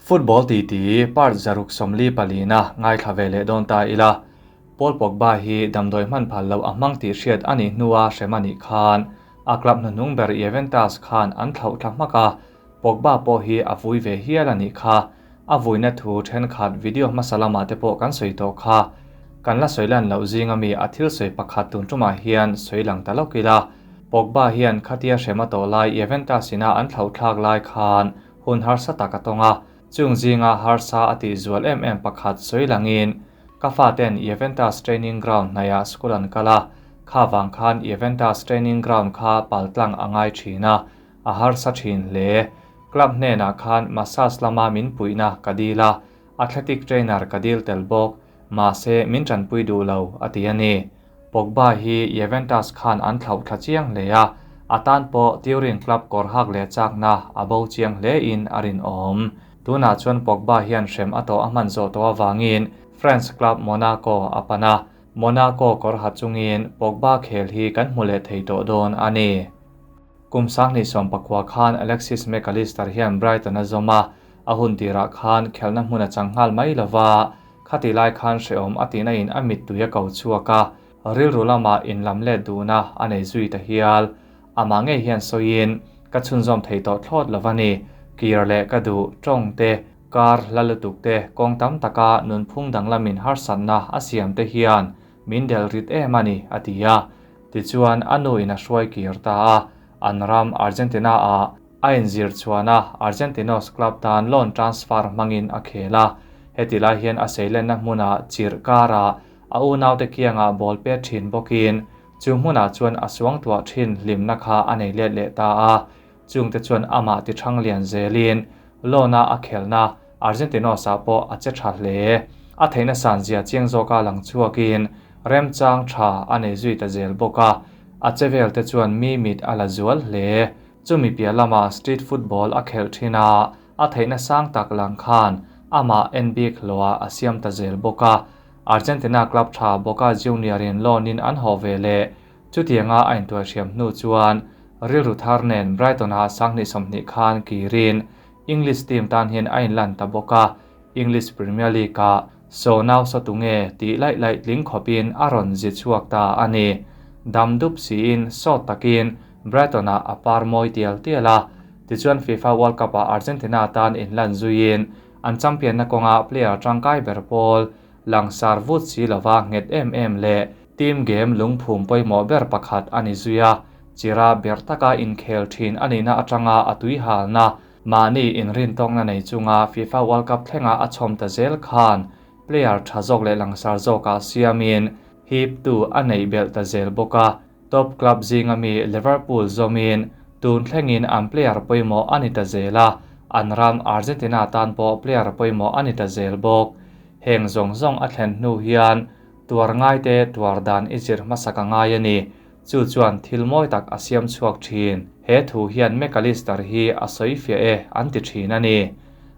Football titi part 144-na ngaithla ve leh dawn ta ila. Paul Pogba hi damdawi hman phal loh a hmang tih hriat a nih hnua hrem a nih khan a club hnuhnung ber Juventus khan an thlauh thla hmak a, Pogba pawh hi a vui ve hial a nih kha. A vuina thu thenkhat video hmasa lamah te pawh kan sawi tawh kha. Kan la sawi lan loh zinga mi a thil sawi pakhat tun tumah hian sawi lang ta lawk ila. Pogba hian khatia hrem a tawh lai Juventus ina an thlauh thlak lai khan hun harsa tak a tawng a, chung zinga harsa a tih zual em em pakhat sawi langin ka faten Juventus training ground hnaihah school an kal a, kha vang khan Juventus training ground kha paltlang a ngai thin a, a harsa thin hle. Club hnenah khan massage lama min puihna ka dil a, athletic trainer ka dil tel bawk, mahse min tanpui duh lo, a ti a ni. Pogba hi Juventus khan an thlauh thla chiang hle a, a tan pawh Turin club kawr hak leh chakna a bo chiang hle in a rinawm. Tunah chuan Pogba hian hrem a tawh a hman zawh tawh avangin France club Monaco a pan a, Monaco kawr ha chungin Pogba khel hi kan hmu leh thei tawh dawn a ni. Kum 2019 khan Alexis Mac Allister hian Brighton a zawm a, a hun tirah khan khelhna hmun a chang nghal mai lova, khati lai khan hrehawm a tihna in a mittui a ko chhuak a, rilru lamah inlam let duhna a nei zui ta hial. Amah ngei hian sawiin, Ka chhunzawm thei tawh thlawt lova ni, kir leh ka duh, tawng te, kar hla lutuk te, kawng tam taka nunphung danglamin harsatna a siam te hian min del rit em a ni, a ti a. Tichuan, a nu in a hruai kir ta a, an ram Argentina ah a inzir chhuan a, Argentinos club tan loan transfer hmangin a khel a. Heti lai hian a seilenna hmunah chirh karah a unaute kiangah ball pet thin bawkin chu hmunah chuan a suangtuah thin hlimna kha a nei let leh ta a. Chungte chuan amah ti thang lian zelin loan-a a khelna Argentinos-ah pawh a che tha hle. A theihna san zia chiang zawka lang chhuakin remchang tha a nei zui ta zel bawk a, a che vel te chuan mi mit a la zual hle. Chumi piah lama street football a khelh thin a, a theihna sang tak lang khan amah en bik hlawhah a siam ta zel bawk a. Argentina club tha Boca Junior-in loan-in an haw ve leh. Chutianga a intuaihriam hnu chuan rilru thar nen Brighton-ah 2020 khan kirin English team tan hian a inlan ta bawk a, English Premier League-ah so nau saw tunge tih laih laih tling khawpin a rawn zi chhuak ta a ni. Dam dup siin sawt takin Brighton-ah a par mawi tial tial a, tichuan FIFA World Cup-ah Argentina tan inlan zuiin an champion-na kawnga player tangkai ber pawl langsar vut si lova nghet em em leh team game lungphum pawimawh ber pakhat a ni zui a, chira ber taka inkhel thin a nihna atanga a tuihalna mahni inrintawkna nei chunga FIFA World Cup thlenga a chhawm ta zel khan player tha zawk leh langsar zawkah siamin hip tu a neih belh ta zel bawk a, top club zinga mi Liverpool zawmin tun thlengin an player pawimawh a ni ta zel a, an ram Argentina tan pawh player pawimawh a ni ta zel bawk. Heng zawng zawng a thlen hnu hian tuar ngaite tuar dan i zir hmasa ka ngai a ni. Chu chuan thil mawi tak a siam chhuak thin. He thu hian Mac Allister hi a sawi fiah e an ti thin a ni.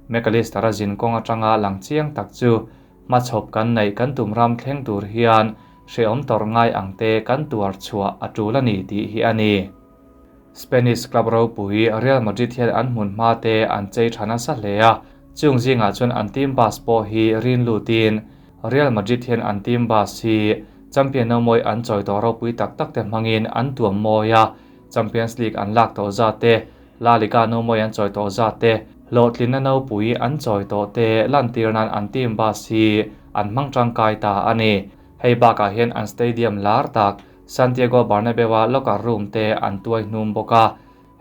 Mac Allister a zin kawng atanga lang chiang tak chu hmachhawp kan neih kan tum ram thleng tur hian hrehawm tawrh ngai ang te kan tuar chhuah a tul a ni tih hi a ni. Spanish club ropui Real Madrid hian an hmun hma te an chei tha nasa hle a, chung zingah chuan an team bus pawh hi rin lutin Real Madrid hian an team bus hi champion no mawi an chawi tawh ropui tak tak te hmangin an tuam mawi a, Champions League an lak tawh zat te, La Liga no mawi an chawi tawh zat te, hlawhtlinna nopui an chawi tawh te lantir nan an team bus hi an hmang tangkai ta a ni. Hei bakah hian an stadium lar tak Santiago Bernabeu-a locker room te an tuai hnum bawk a.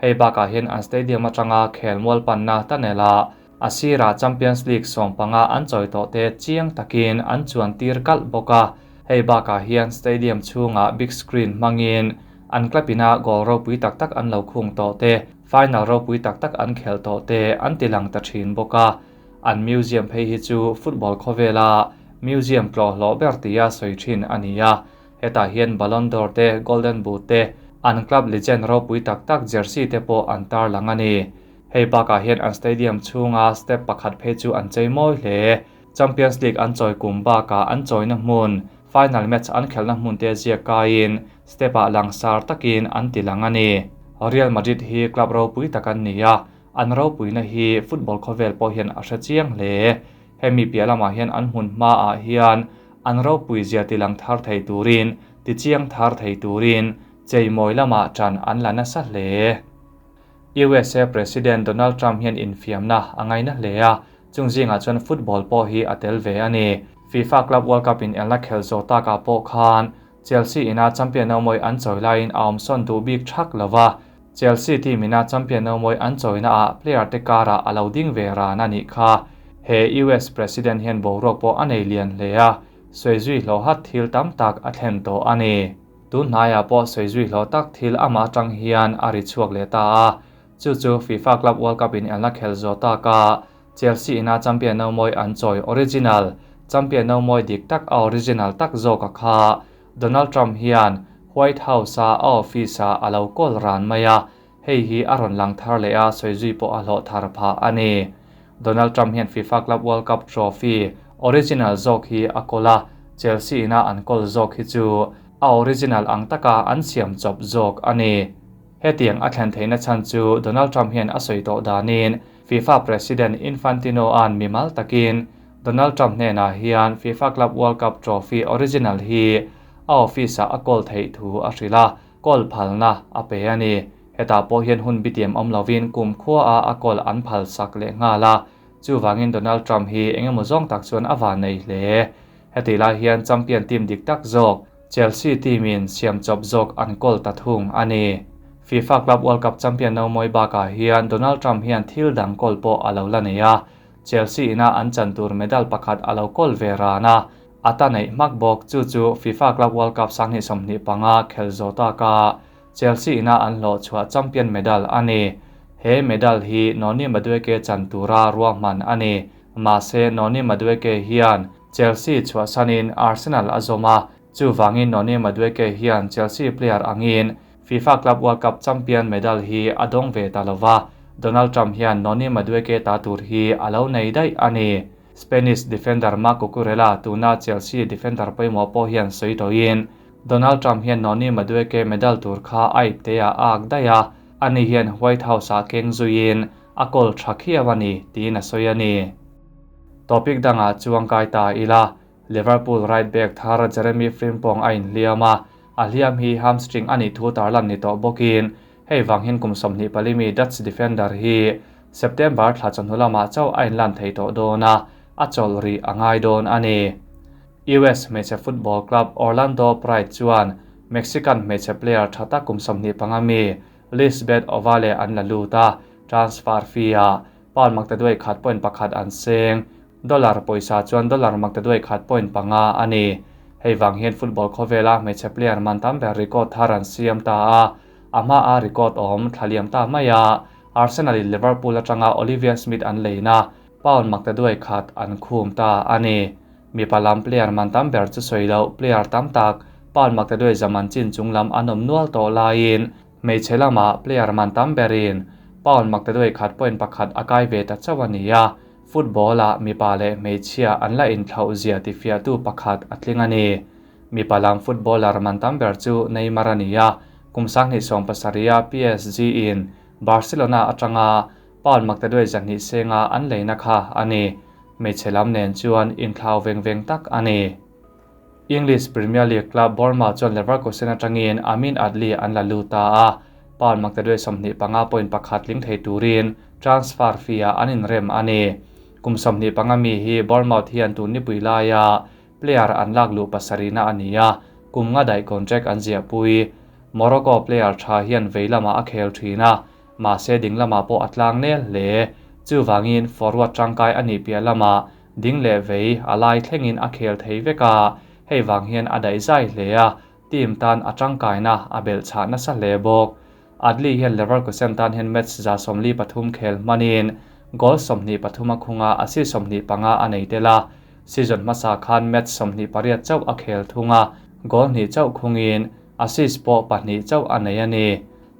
Hei bakah hian an stadium atanga khelmual panna tunnel-ah a sirah Champions League 15 an chawi tawh te chiang takin an chuan tir kalh bawk a. Hei bakah hian stadium chhungah big screen hmangin an club ina goal ropui tak tak an lo khung tawh te, final ropui tak tak an khelh tawh te an ti lang ta thin bawk a. An museum phei hi chu football khawvela museum tlawh hlawh ber tia sawi thin a ni a. Hetah hian Ballon d'Or te, Golden Boot te, an club legend ropui tak tak jersey te pawh an tar lang a ni. Hei bakah hian an stadium chhunga step pakhat phei chu an chei mawi hle. Champions League an chawi kum bakah an chawina hmun, final match an khelhna hmun te ziak kaiin step-ah langsar takin an ti lang a ni. Real Madrid hi club ropui tak an ni a. An ropuina hi football khawvel pawh hian a hre chiang hle. Hemi piah lamah hian an hmun hmaah hian an ropui zia tilang thar thei turin, tichiang thar thei turin cheimawi lamah ṭan an la nasa hle. USA President Donald Trump hian infiamna a ngaina hle a, chung zingah chuan football pawh hi a tel ve a ni. FIFA Club World Cup inelna khelh zawh takah pawh khan Chelsea ina champion nomawi an chawi laiin a awmsawn duh bik thak lo va, Chelsea team ina champion nomawi an chawina ah player te karah a lo ding ve ran a nih kha. He US President hian boruak pawh a nei lian hle a, sawi zui hlawh hat thil tam tak a thlen tawh a ni. Tun hnaiah pawh sawi zui hlawh tak thil amah atang hian a ri chhuak leh ta a, chu chu FIFA Club World Cup inelna khelh zawh taka Chelsea ina champion nomawi an chawi original, champion nomawi dik tak a original tak zawk a kha Donald Trump hian White House a a office ah a lo kawl ran mai a, hei hi a rawn lang thar leh a sawi zui pawh a hlawh thar phah a ni. Donald Trump hian FIFA Club World Cup trophy original zawk hi a kawl a, Chelsea ina an kawl zawk hi chu a original ang taka an siam chawp zawk a ni. Hetiang a thlen theihna chhan chu Donald Trump hian a sawi tawh danin FIFA President Infantino-a'n mimal takin Donald Trump hnenah hian FIFA Club World Cup trophy original hi a office-ah a kawl theih thu a hrilh a, kawl phalna a pe a ni. Hetah pawh hian hun bitiam awm lovin kumkhuaah a kawl an phalsak leh nghal a, chuvangin Donald Trump hi engemaw zawng tak chuan a vannei hle. Hetih lai hian champion team dik tak zawk Chelsea team-in siamchawp zawk an kawl ta thung a ni. FIFA Club World Cup champion nomawi bakah hian Donald Trump hian thil dang kawl pawh a lo la nei a, Chelsea ina an chan tur medal pakhat a lo kawl ve ran a, a ta neih hmak bawk. Chu chu FIFA Club World Cup 2025 khelh zawh taka Chelsea ina an hlawh chhuah champion medal a ni. He medal hi Noni Madueke chan tura ruahman a ni. Mahse Noni Madueke hian Chelsea chhuahsanin Arsenal a zawm a, chuvangin Noni Madueke hian Chelsea player angin FIFA Club World Cup champion medal hi a dawng ve ta lova, Donald Trump hian Noni Madueke ta tur hi a lo nei daih a ni. Spanish defender Marc Cucurella tuna Chelsea defender pawimawh pawh hian sawi tawhin Donald Trump hian Noni Madueke medal tur kha a ipte ah a ak daih a, ani hian White House ah keng zuiin a kawl tha khiau a ni tiin a sawi a ni. Topic dangah chuang kai ta ila, Liverpool right back thar Jeremy Frimpong a inhliam a, a hliam hi hamstring a nih thu tarlan ni tawh bawkin hei vang hian kum 24 mi Dutch defender hi September thla chawhnu lamah chauh a inlan thei tawh dawn a, a chawlh rih a ngai dawn a ni. US hmeichhe football club Orlando Pride chuan Mexican hmeichhe player tha tak kum 25 mi Lisbeth Ovalle an la lut a, transfer fee-ah Pound maktaduai khat point pakhat an seng, dollar pawisa chuan dollar maktaduai khat point panga a ni. Hei vang hian football khawvela hmeichhe player man tam ber record thar an siam ta a, a hmaa record awm thla liam ta mai a, Arsenal in Liverpool atanga Olivia Smith an leina pound maktaduai khat an khum ta a ni. Mipa lam player man tam ber chu sawi loh, player tam tak pound maktaduai zaman chin chung lam an awm nual tawh laiin Hmeichhe lamah player man tam berin pound maktaduai khat point pakhat a kai ve ta chauh a ni a, football-ah mipa leh hmeichhia an la inthlauh zia tifiahtu pakhat a tling a ni. Mipa lam footballer man tam ber chu Neymar a ni a, kum 2017-a PSG-in Barcelona atanga pound maktaduai 200 senga an leina kha a ni. Hmeichhe lam nen chuan inthlau veng veng tak a ni. English Premier League club Bournemouth chuan Leverkusen atangin Amin Adli an la lut ta a, pound maktaduai 25.1 tling thei turin transfer fee-ah an inrem a ni. Kum 25 mi hi Bournemouth hian tun nipui laia player an lak luh pasarihna a ni a, kum nga daih contract an ziahpui. Morocco player tha hian vei lamah a khel thin a, mahse ding lamah pawh a tlang nel hle. Chuvangin forward tangkai a nih piah lamah Ding leh vei a lai thlengin a khel thei vek a, hei vang hian a daih zai hle a, team tan a tangkaina a belh chhah nasa hle bawk. Adli hian Leverkusen tan hian match 143 khel hmanin goal 23 a khung a, assist 25 a nei tel a. Season hmasa khan match 28 chauh a khel thung a, goal hnih chauh khungin assist pawh pahnih chauh a nei a ni.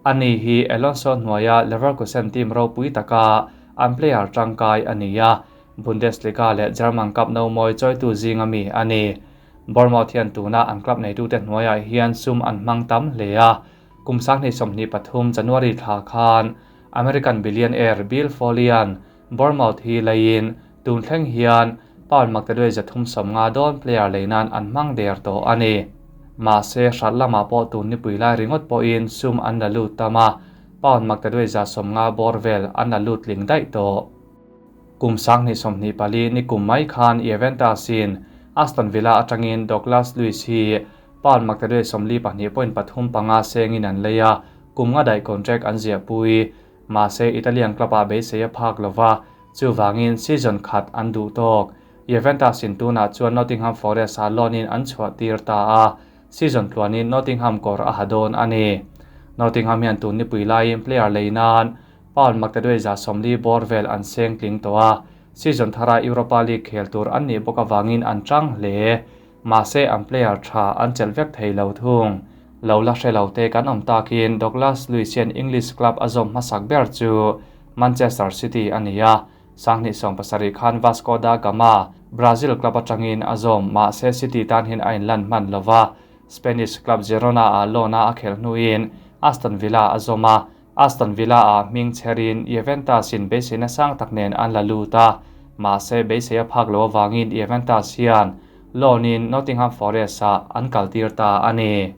Ani hi Alonso hnuaia Leverkusen team ropui taka an player tangkai a ni a, Bundesliga leh German Cup nomawi chawitu zinga mi a ni. Bournemouth hian tuna an club neitute hnuaiah hian sum an hmang tam hle a, kum 2023 January thla khan American billionaire Bill Foley-a'n Bournemouth hi leiin tun thleng hian pound maktaduai 350 dawn player lei nan an hmang der tawh a ni. Mahse, hralh lamah pawh tun nipui lai ringawt pawhin sum an la lut tam a, pound maktaduai 150 bawr vel an la lut tling daih tawh. Kum 2024 nikum mai khan Juventus-in Aston Villa atangin Douglas Luiz hi pound maktaduai 42.35 sengin an lei a, kum nga daih contract an ziahpui. Mahse, Italian club-ah beisei a phak lo va, chuvangin season khat an duh tawk. Juventus-in tunah chuan Nottingham Forest-ah loan-in an chhuah tir ta a, season tluanin Nottingham kawr a ha dawn a ni. Nottingham hian tun nipui laiin player lei nan pound maktaduai 140 bawr vel an seng tling tawh a, season thara Europa League khel tur an nih bawk avangin an tang hle. Mahse, an player tha an chelh vek thei lo thung. Lo la hre lo te kan awm takin Douglas Luiz hian English club a zawm hmasak ber chu Manchester City a ni a, 2017 khan Vasco da Gama, Brazil club atangin a zawm, mahse City tan hian a inlan hman lo va, Spanish club Girona-ah loan-a a khelh hnuin Aston Villa a zawm a, Aston Villa-ah hming chherin Juventus-in beiseina sang tak nen an la lut a, mahse beisei a phak lo avangin Juventus hian loan-in Nottingham Forest-ah an kaltir ta a ni.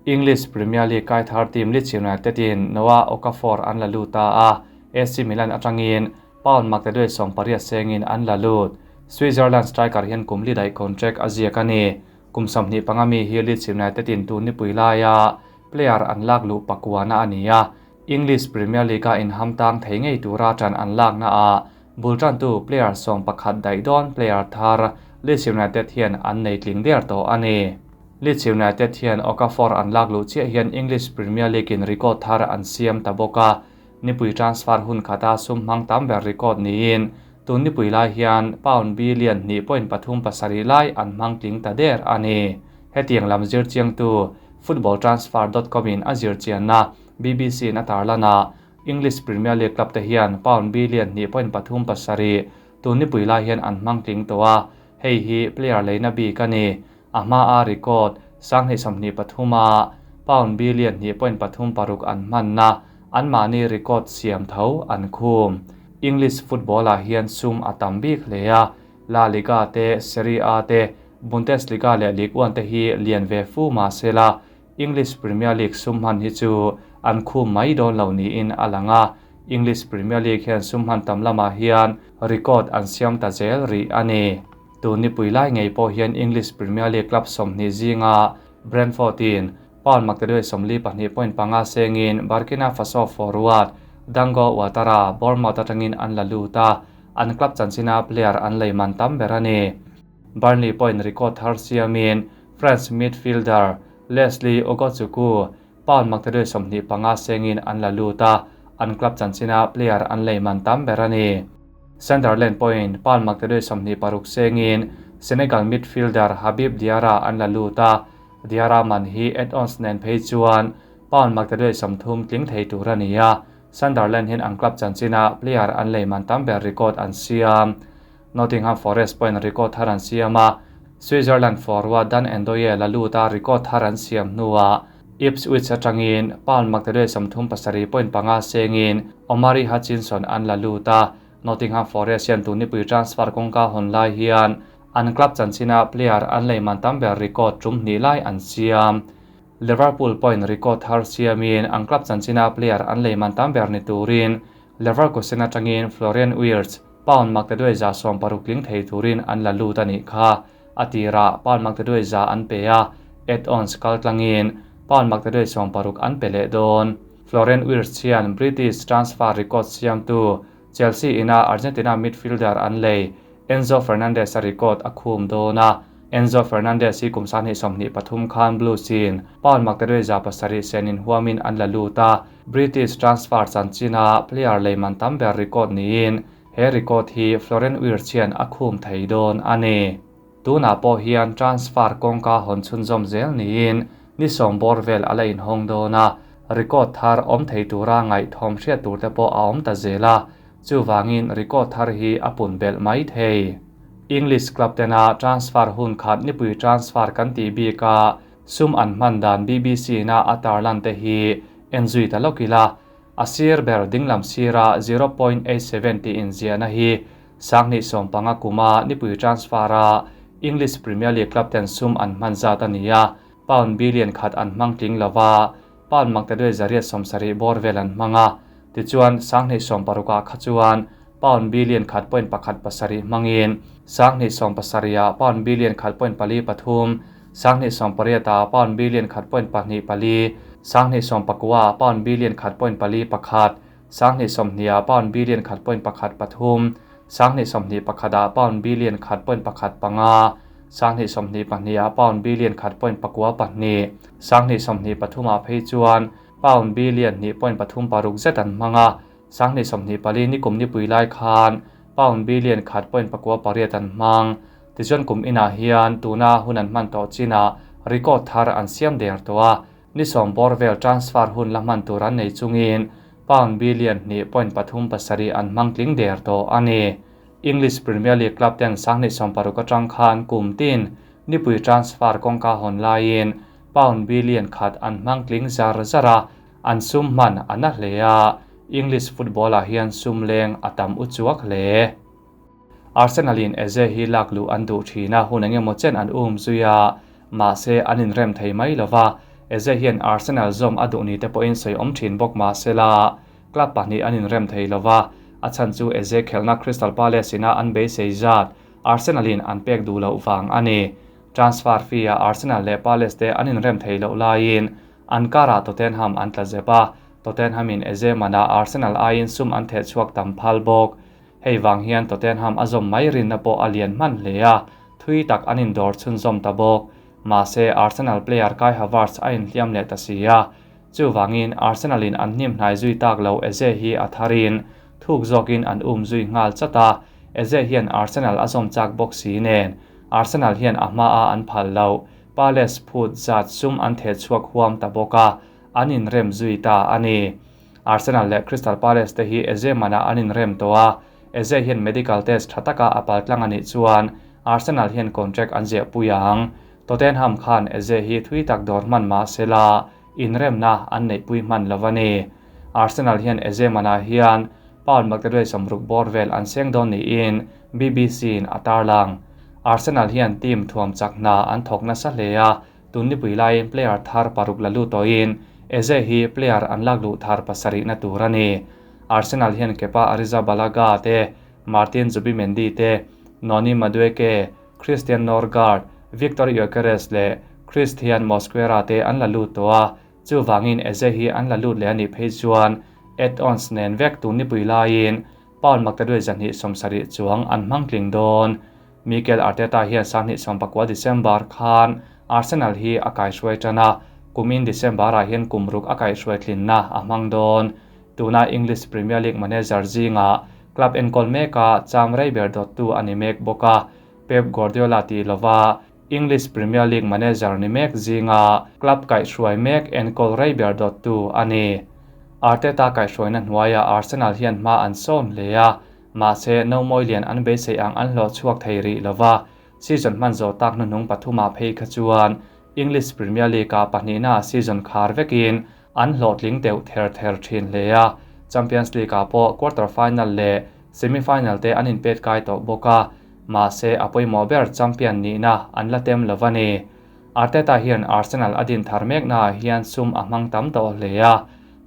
English Premier League kai thar team Leeds United-in Noah Okafor an la lut ta a, AC Milan atangin pound maktaduai 80 sengin an la lut. Switzerland striker hian kum li daih contract a ziak a ni. Kum 25 mi hi Leeds United-in tun nipui laia player an lak luh pakuana a ni a, English Premier League-a inham tang thei ngei tura tan an lakna a bultantu player 11 daih dawn player thar Leeds United hian an nei tling der tawh a ni. Leeds United hian Okafor an lak luh chiah hian English Premier League in record thar an siam ta bawk a, nipui transfer hun khata sum hmang tam ber record niin tun nipui lai hian pound billion 2.37 lai an hmang tling ta der a ni. Hetiang lam zir chiangtu footballtransfer.com in a zir chianna BBC in a tarlana English Premier League club te hian pound billion 2.37 tun nipui lai hian an hmang tling tawh a, hei hi player leina bik a ni. A hma a record 2023 a pound billion 2.36 an hmanna an mahni record siam tho an khum. English football-ah hian sum a tam bik hle a, La Liga te, Serie A te, Bundesliga leh Ligue 1 te hi lian ve fu mahse la English Premier League sum hman hi chu an khum mai dawn lo niin a lang a, English Premier League hian sum hman tam lamah hian record an siam ta zel rih a ni. Tun nipui lai ngei pawh hian English Premier League club 20 zinga Brentford-in pound maktaduai 42.5 sengin Burkina Faso forward Dango Ouattara Bournemouth atangin an la lut a, an club chanchina player an lei man tam ber a ni. Burnley point record thar siamin France midfielder Lesley Ugochukwu pound maktaduai 25 sengin an la lut a, an club chanchina player an lei man tam ber a ni. Sunderland point pound maktaduai 26 sengin Senegal midfielder Habib Diarra an la lut a, Diarra man hi add-ons nen phei chuan pound maktaduai 30 tling thei tur a ni a, Sunderland hian an club chanchina player an lei man tam ber record an siam. Nottingham Forest point record thar an siam a, Switzerland forward Dan Ndoye la lut a record thar an siam hnuah Ipswich atangin pound maktaduai 37.5 sengin Omari Hutchinson an la lut a, Nottingham Forest hian tun nipui transfer kawngka hawn lai hian an club chanchina player an lei man tam ber record tum hnih lai an siam. Liverpool point record thar siamin an club chanchina player an lei man tam ber ni turin Leverkusen atangin Florian Wirtz pound maktaduai 160 tling thei turin an la lut a nih kha. A tira pound maktaduai 100 an pe a, add-ons kaltlangin pound maktaduai 60 an pe leh dawn. Florian Wirtz hian British transfer record siamtu Chelsea ina Argentina midfielder an lei Enzo Fernandez a record a khum dawn a, Enzo Fernandez hi kum 2023 khan Blues in pound maktaduai 700 senin huamin an la lut a, British transfer chanchina player lei man tam ber record niin he record hi Florian Wirtz hian a khum thei dawn a ni. Tunah pawh hian transfer kawngka hawn chhunzawm zel niin ni sawm bawr vel a la inhawng dawn a, record thar awm thei tura ngaihthawm hriat tur te pawh a awm ta zel a, chuvangin record thar hi a pun belh mai thei. English club tena transfer hun khat nipui transfer kan tih bik a, sum an hman dan BBC na a tarlan te hi enzui ta lokila. A sir ber dinglam sira 0.87 tih inziahna hi 2015 kuma nipui transfer a English Premier League club ten sum an hman zat a ni a, pound billion khat an hmang tling lova, pound maktaduai 870 bawr vel an hmang a. Tichuan, 2016 ah kha chuan pound billion 1.17 hmangin, 2017 ah pound billion 1.43, 2018 ah pound billion 1.24, 2019 ah pound billion 1.41, 2020 ah pound billion 1.13, 2021 ah pound billion 1.15, 2022 ah pound billion 1.92, 2023 ah phei chuan pound billion 2.36 zet an hmang a, 2024 nikum nipui lai khan pound billion 1.98 an hmang. Tichuan kum inah hian tuna hun an hman tawh chinah record thar an siam der tawh a, ni sawm bawr vel transfer hun la hman tur an nei chungin pound billion 2.37 an hmang tling der tawh a ni. English Premier League club ten 2016 atang khan kum tin nipui transfer kawngka hawn laiin pound billion khat an hmang tling zar zar a, an sum hman a na hle a, English football ah hian sum leng a tam u chuak hle. Arsenal in Eze hi lak luh an duh thin a, hun engemaw chen an um zui a, mahse an inrem thei mai lova, Eze hian Arsenal zawm a duh ni te pawhin sawi awm thin bawk mahsela club pahnih an inrem thei lova, a chhan chu Eze khelhna Crystal Palace ina an beisei zat Arsenal in an pek duh loh vang a ni. Transfer fee ah Arsenal leh Palace te an inrem thei loh laiin an karah Tottenham an tla zep a, Tottenham in Eze manah Arsenal aiin sum an theh chhuak tam phal bawk. Hei vang hian Tottenham a zawm mai rinna pawh a lian hman hle a, thui tak an indawr chhunzawm ta bawk. Mahse, Arsenal player Kai Havertz a inhliam leh ta si a, chuvangin Arsenal in an hnim hnai zui tak lo Eze hi a tharin thuk zawkin an um zui nghal chat a, Eze hian Arsenal a zawm chak bawk si nen Arsenal hian a hmaa an phal lo Palace phut zat sum an theh chhuak huam ta bawk a, an inrem zui ta a ni. Arsenal leh Crystal Palace te hi Eze manah an inrem tawh a, Eze hian medical test tha taka a paltlang a nih chuan Arsenal hian contract an ziahpui ang. Tottenham khan Eze hi thui tak dawr hman mah sela inremna an neihpui hman lo a ni. Arsenal hian Eze manah hian pound maktaduai 60 bawr vel an seng dawn niin BBC in a tarlang. Arsenal hian team thuam chak hna an thawk nasa hle a, tun nipui laiin player thar paruk la lut tawhin Eze hi player an lak luh thar pasarihna tur a ni. Arsenal hian Kepa Arrizabalaga te, Martin Zubimendi te, Noni Madueke, Christian Norgaard, Viktor Gyokeres leh Christian Mosquera te an la lut tawh a, chuvangin Eze hi an la lut leh a nih phei chuan add-ons nen vek tun nipui laiin pound maktaduai 270 chuang an hmang tling dawn. Mikel Arteta hian 2019 December khan Arsenal hi a kaihruai tan a, kumin December ah hian kum ruk a kaihruai tlinna a hmang dawn. Tuna English Premier League manager zingah club enkawl meka cham rei ber dawttu a ni mek bawk a, Pep Guardiola tih lova English Premier League manager ni mek zinga club kaihruai mek enkawl rei ber dawttu a ni. Arteta kaihruaina hnuaiah Arsenal hian hma an sawn hle a, mahse nomawi lian an beisei ang an hlawh chhuak thei rih lova, season hman zawh tak hnuhnung pathumah phei kha chuan English Premier League ah pahnihna season khar vekin an hlawhtling deuh ther ther thin hle a, Champions League ah pawh quarter final leh semi final te an inpet kai tawh bawk a, mahse a pawimawh ber champion nihna an la tem lo a ni. Arteta hian Arsenal a din thar mekna ah hian sum a hmang tam tawh hle a,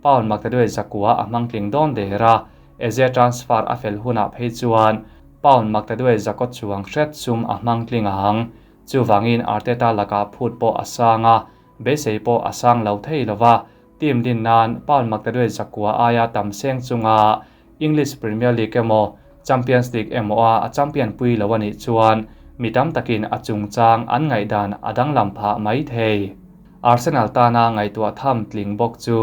pound maktaduai zakua a hmang tling dawn der a, Eze transfer a fel hunah phei chuan pound maktaduai zakawt chuang hret sum a hmang tling ang. Chuvangin Arteta lakah phut pawh a sang a, beisei pawh a sang lo thei lova, team din nan pound maktaduai zakua aia tam seng chunga English Premier League emaw Champions League emaw a a champion pui lo a nih chuan mi tam takin a chungchang an ngaihdan a danglam phah mai thei. Arsenal tana ngaihtuah tham tling bawk chu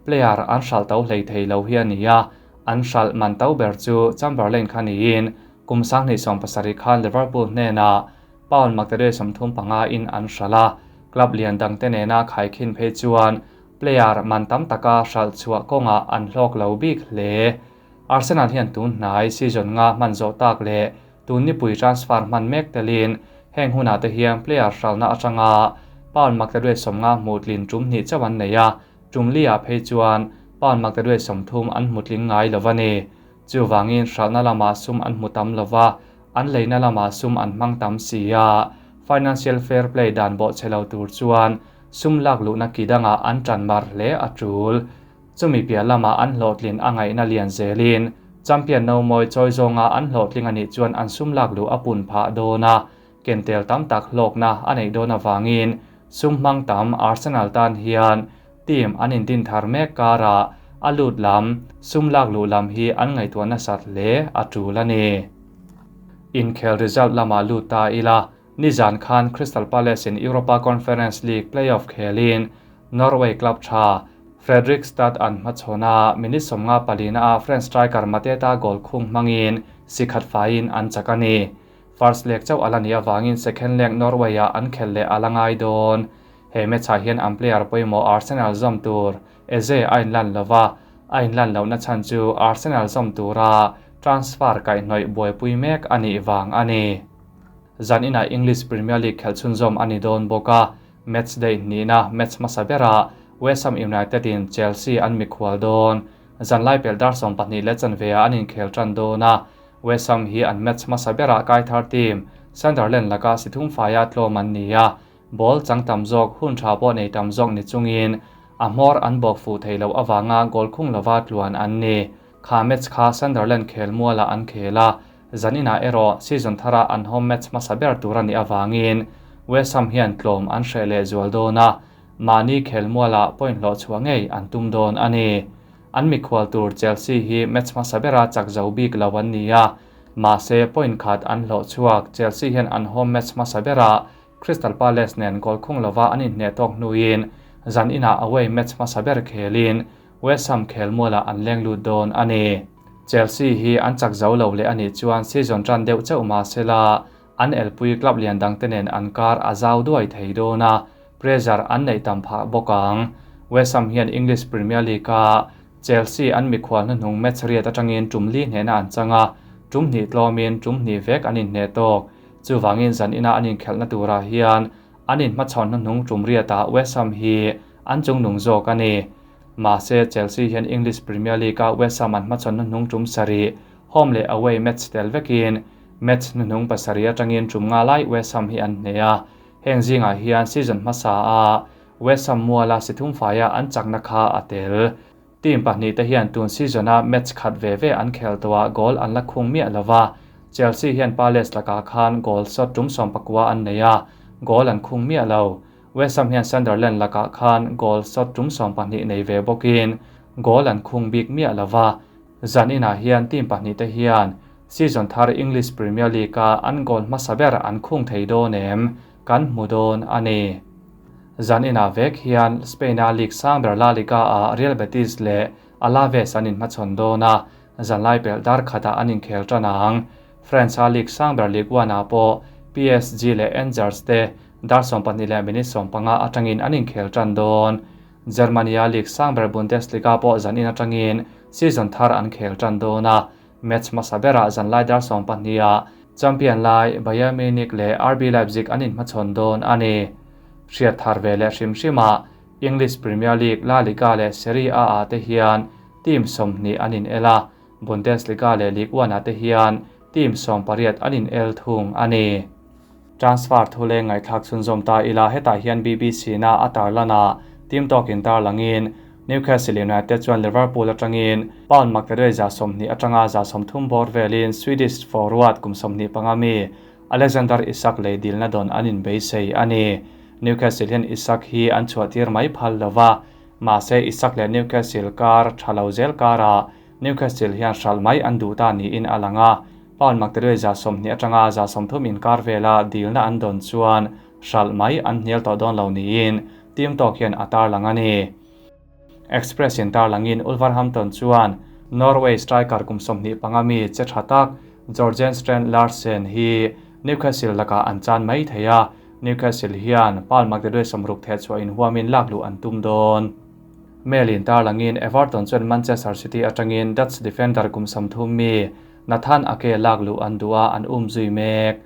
player an hralh to hlei thei lo hi a ni a, an hralh man to ber chu Chamberlain kha niin kum 2017 khan Liverpool hnenah pound maktaduai 35 in an hralh a, club lian dangte nena khaikhin phei chuan player man tam taka hralh chhuah kawngah an hlawk lo bik hle. Arsenal hian tun hnai season nga hman zawh tak leh tun nipui transfer hman mek telin heng hunah te hian player hralhna atanga pound maktaduai 50 hmuh tlin tum hnih chauh an nei a, tum li ah phei chuan Pound maktaduai 30 an hmu tling ngai lo a ni. Chuvangin hralhna lamah sum an hmu tam lo va, an leina lamah sum an hmang tam si a. Financial Fair Play dan bawhchhe lo tur chuan sum lak luhna ki dangah an tan mar hle a tul. Chumi piah lamah an hlawhtlin a ngaihna lian zelin champion no mawi chawi zawnga an hlawhtling anih chuan an sum lak luh a pun phah dawn a, kentel tam tak hlawkna a neih dawn avangin sum hmang tam Arsenal tan hian team an indin thar mek karah a lut lam sum lak luh lam hi an ngaihtuah nasat hle a tul a ni. Inkhel result lamah lut ta ila, nizan khan Crystal Palace in Europa Conference League playoff khelin Norway club tha Fredrikstad an hmachhawn a, minute 54 a French striker Mateta goal khung hmangin si khat faiin an chak a ni. First leg chauh ala ni avangin second leg Norway ah an khel leh ala ngai dawn. He match ah hian an player pawimawh Arsenal zawm tur Eze a inlan lova, a inlan lohna chhan chu Arsenal zawm tura transfer kaihhnawih buaipui mek a nih vang a ni. Zan inah English Premier League khelh chhunzawm a ni dawn bawk a, match day hnihna match hmasa berah West Ham United in Chelsea an mikhual dawn. Zanlai pel dar 12:15 ah an inkhel tan dawn a, West Ham hi an match hmasa berah kai thar team Sunderland laka si thum faia tlawm an ni a, ball chang tam zawk hun tha pawh nei tam zawk ni chungin a hmawr an bawk fuh thei lo awanga goal khung lova tluan an ni. Kha match kha Sunderland khel muala an khel a, zanina erawh season thara an home match hmasa ber tur ani awangin West Ham hian tlawm an hreh leh zual dawn a, mahni khel muala point hlawh chhuah ngei an tum dawn a ni. An mikhual tur Chelsea hi match hmasa bera chak zo bik lo an ni a, mahse point khat an hlawh chhuak. Chelsea hian an home match hmasa bera Crystal Palace nen goal khung lova an inhne tawk hnuin zan inah away match hmasa ber khelin West Ham khel muala an leng lut dawn a ni. Chelsea hi an chak zo lo leh anih chuan season tan deuh chauh mahsela an elpui club lian dang te nen an kar a zau duai thei dawn a, pressure an neih tam phah bawk ang. West Ham hian English Premier League a Chelsea an mikhual hnuhnung match riat atangin tum li hnehna an chang a, tum hnih tlawmin tum hnih vek an inhne tawk. Chuvangin zan ina an inkhelhna turah hian an inhmachhawn hnuhnung tum riatah West Ham hi an chungnung zawk a ni. Mahse Chelsea hian English Premier League a West Ham an hmachhawn hnuhnung tum sarih home leh away match tel vekin match hnuhnung pasarih atangin tum nga lai West Ham hi an hne a. Heng zingah hian season hmasa a West Ham muala si thum faia an chakna kha a tel. Team pahnih te hian tun season a match khat ve ve an khel tawha goal an la khung miah lova. Chelsea hian Palace lakah khan goal shot tum 19 an nei a, goal an khung miah lo. West Ham hian Sunderland lakah khan goal shot tum 12 nei ve bawkin goal an khung bik miah lova. Zan inah hian team pahnih te hian season thar English Premier League a an goal hmasa ber an khung thei dawn em kan hmu dawn a ni. Zan inah vek hian Spain a League sang ber La Liga a Real Betis leh Alaves an inhmachhawn dawn a, zanlai pel dar khatah an inkhel tan ang. France a League sang ber Ligue 1 ah pawh PSG leh Angers te dar 12:15 atangin an inkhel tan dawn. Germany a League sang ber Bundesliga pawh zan in atangin season thar an khel tan dawn a, match hmasa berah zanlai dar 12 ah champion lai Bayern Munich leh RB Leipzig an inhmachhawn dawn a ni. Hriat thar ve leh hrim hrimah English Premier League, La Liga leh Serie A ah te hian team 20 an in el a, Bundesliga leh Ligue 1 ah te hian team 18 an in el thung a ni. Transfer thule ngaihthlak chhunzawm ta ila hetah hian BBC na a tarlana team talk in tarlangin Newcastle United chuan Liverpool atangin pound maktaduai za 20 atanga za 30 bawr velin Swedish forward kum 25 mi Alexander Isak lei dilna don an in beisei a ni. Newcastle hian Isak hi an chhuah tir mai phal lova, mahse Isak leh Newcastle kar thalo zel kara Newcastle hian hral mai an duh ta niin a lang a, pound maktaduai za 20 atanga za 30 inkar vela dilna an don chuan hral mai an hnial tawh dawn lo niin team talk hian a tarlang a ni. Express in tarlangin Wolverhampton chuan Norway striker kum 25 mi che tha tak Jorgen Strand Larsen hi Newcastle laka an chan mai thei a, Newcastle hian pound maktaduai 60 the chhuah in huamin lak luh an tum dawn. Mail in tarlangin Everton chuan Manchester City atangin Dutch defender kum 30 mi Nathan Ake lak luh an duha an um zui mek.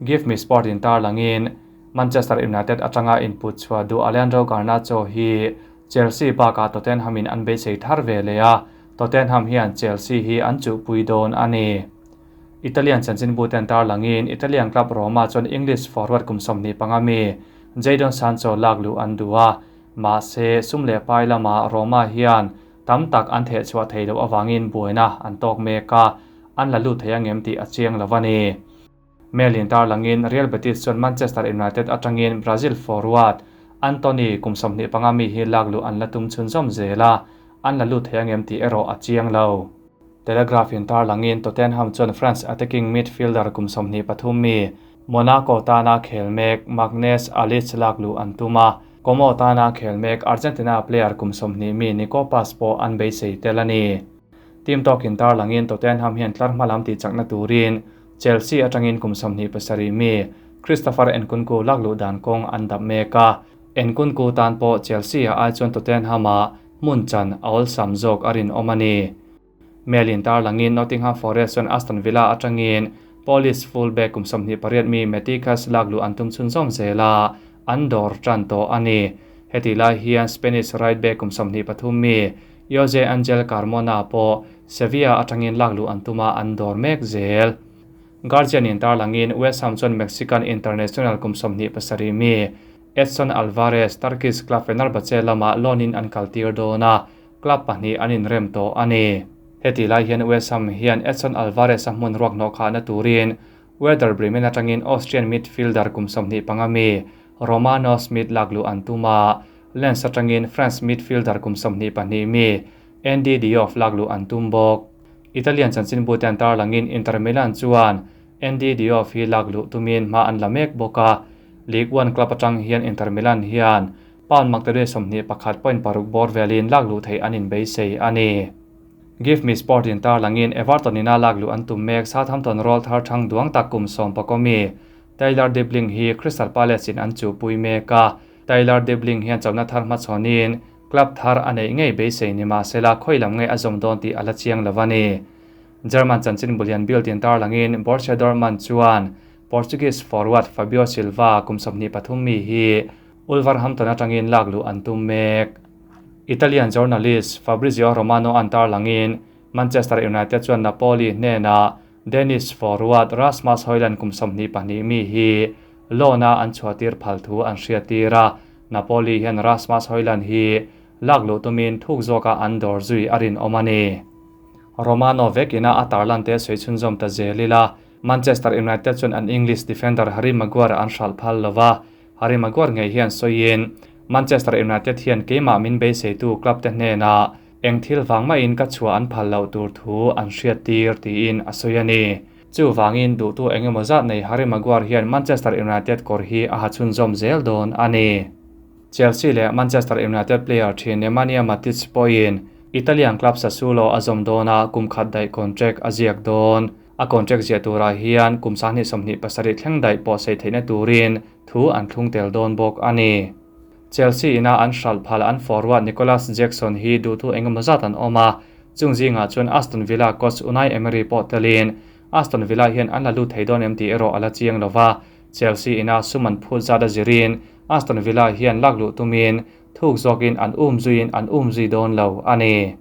Give Me Sport in tarlangin Manchester United atanga input chhuah duh Alejandro Garnacho hi Chelsea bakah Tottenham in an beisei thar ve leh a, Tottenham hian Chelsea hi an chuhpui dawn a ni. Italian chanchinbu ten tarlangin Italian club Roma chuan English forward kum 25 mi Jadon Sancho lak luh an duh a, mahse sum leh pai lamah Roma hian tam tak an theh chhuah thei loh avangin buaina an tawk mek a, an la lut thei angem tih a chiang lo a ni. Mail in tarlangin Real Betis chuan Manchester United atangin Brazil forward Antony kum 25 mi hi lak luh an la tum chhunzawm zel a, an la lut thei angem tih erawh a chiang lo. Telegraph in tarlangin Tottenham chuan France attacking midfielder kum 23 mi Monaco tana khel mek Maghnes Alic lak luh an tum a, Como tana khel mek Argentina player kum 20 mi Nico Paz pawh an beisei tel a ni. Team Talk in tarlangin Tottenham hian tlar hmalam tih chakna turin Chelsea atangin kum 27 mi Christopher Nkunku lak luh dan kawng an dap mek a, Nkunku tan pawh Chelsea a ai chuan Tottenham a hmun chan a awlsam zawk a rinawm a ni. Mail in tarlangin Nottingham Forest chuan Aston Villa atangin Polish fullback kum 28 mi Matthias lak luh an tum chhunzawm zel a, an dawr tan tawh a ni. Heti lai hian Spanish right back kum 23 mi Jose Angel Carmona pawh Sevilla atangin lak luh an tuma an dawr mek zel. Guardian in tarlangin West Ham chuan Mexican international kum 27 mi Edson Alvarez Turkish club Fenerbahce lama loan in an kaltir dawn a, club pahnih an inrem tawh a ni. Heti lai hian West Ham hian Edson Alvarez a hmun ruak hnawh khahna turin Werder Bremen atangin Austrian midfielder kum 25 mi Romano Schmid lak luh an tum a, Lens atangin France midfielder kum 22 mi Andy Diouf lak luh an tum bawk. Italian chanchinbu te an tarlangin Inter Milan chuan Andy Diouf hi lak luh tumin hma an la mek bawk a, League One club atang hian Inter Milan hian pound maktaduai 21.6 bawr velin lak luh theih an inbeisei a ni. Give Me Sport in tarlangin Everton ina lak luh an tum mek Southampton roll thar thang duang tak kum 11 mi Taylor Dibling hi Crystal Palace in an chuhpui mek a, Taylor Dibling hian chawlhna thar hmachhawnin club thar a neih ngei beisei ni mahsela khawi lam ngei a zawm dawn tih a la chiang lo a ni. German chanchin bulian Bild in tarlangin Borussia Dortmund chuan Portuguese forward Fabio Silva kum 23 mi hi Wolverhampton atangin lak luh an tum mek. Italian journalist Fabrizio Romano an tarlangin Manchester United chuan Napoli hnena Danish forward Rasmus Højlund kum 22 mi hi loan a an chhuahtir phal thu an hriattir a, Napoli hian Rasmus Højlund hi lak luh tumin thuk zawka an dawr zui a rinawm a ni. Romano vekina a tarlan te sawi chhunzawm ta zelila Manchester United chuan an English defender Harry Maguire an hral phal lova, Harry Maguire ngei hian sawiin Manchester United hian keimah min beiseitu club te hnena eng thil wang maiin ka chhuah an phal loh tur thu an hriattir tiin a sawi a ni. Chu wangin duhtu engemaw zat nei Harry Maguire hian Manchester United kawr hi a ha chhunzawm zel dawn a ni. Chelsea leh Manchester United player thin Nemanja Matic pawhin Italian club Sassuolo a zawm dawn a, kum khat daih contract a ziak dawn. A contract ziah turah hian kum 27 thleng daih pawh sei theihna turin thu an thlung tel dawn bawk a ni. Chelsea ina an hral phal an forward Nicolas Jackson hi duhtu engemaw zat an awm a, chung zingah chuan Aston Villa coach Unai Emery pawh telin Aston Villa hian an la lut thei dawn em tih erawh a la chiang lova, Chelsea ina sum an phut zat a zirin Aston Villa hian lak luh tumin thuk zawkin an um zuiin an um zui dawn lo a ni.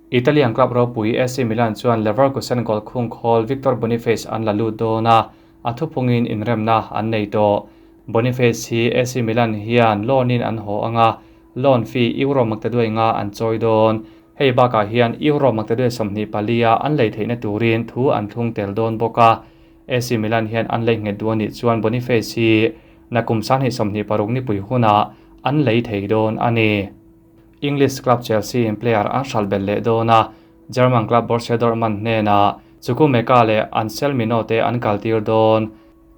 Italian club ropui AC Milan chuan Leverkusen goal khung khawl Victor Boniface an la lut dawn a, a thuphungin inremna an nei tawh. Boniface hi AC Milan hian loan in an haw anga, loan fee euro maktaduai nga an chawi dawn. Hei bakah hian euro maktaduai 24 a an lei theihna turin thu an thlung tel dawn bawk a. AC Milan hian an lei nghet duh anih chuan Boniface hi nakum 2026 ni pui huna an lei thei dawn a ni. English club Chelsea in player an hral bel leh dawn a, German club Borussia Dortmund hnena Chukwuemeka leh Anselmino te an kaltir dawn.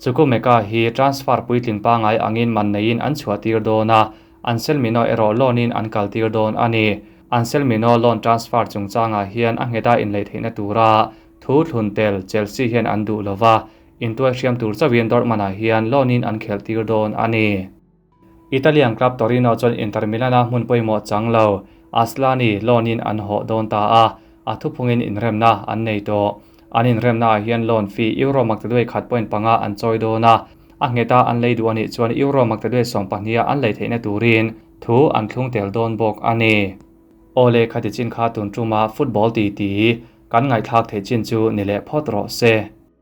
Chukwuemeka hi transfer puitling pangai angin man neiin an chhuahtir dawn a, Anselmino erawh loan in an kaltir dawn a ni. Anselmino loan transfer chungchangah hian a ngheta inlei theihna tura thu thlun tel Chelsea hian an duh lova, intuai hriam tur chauhin Dortmund-ah hian loan in an khelhtir dawn a ni. Italian club Torino chuan Inter Milan a hmun pawimawh chang lo, Aslani loan in an haw dawn ta a, a thuphungin inremna an nei tawh. An inremna ah hian loan fee euro maktaduai 1.5 an chawi dawn a, a ngheta an lei duh anih chuan euro maktaduai 12 a an lei theihna turin thu an thlung tel dawn bawk a ni. Awle khati chin kha tun tuma football titi kan ngaihthlak theih chin chu ni leh phawt rawh se.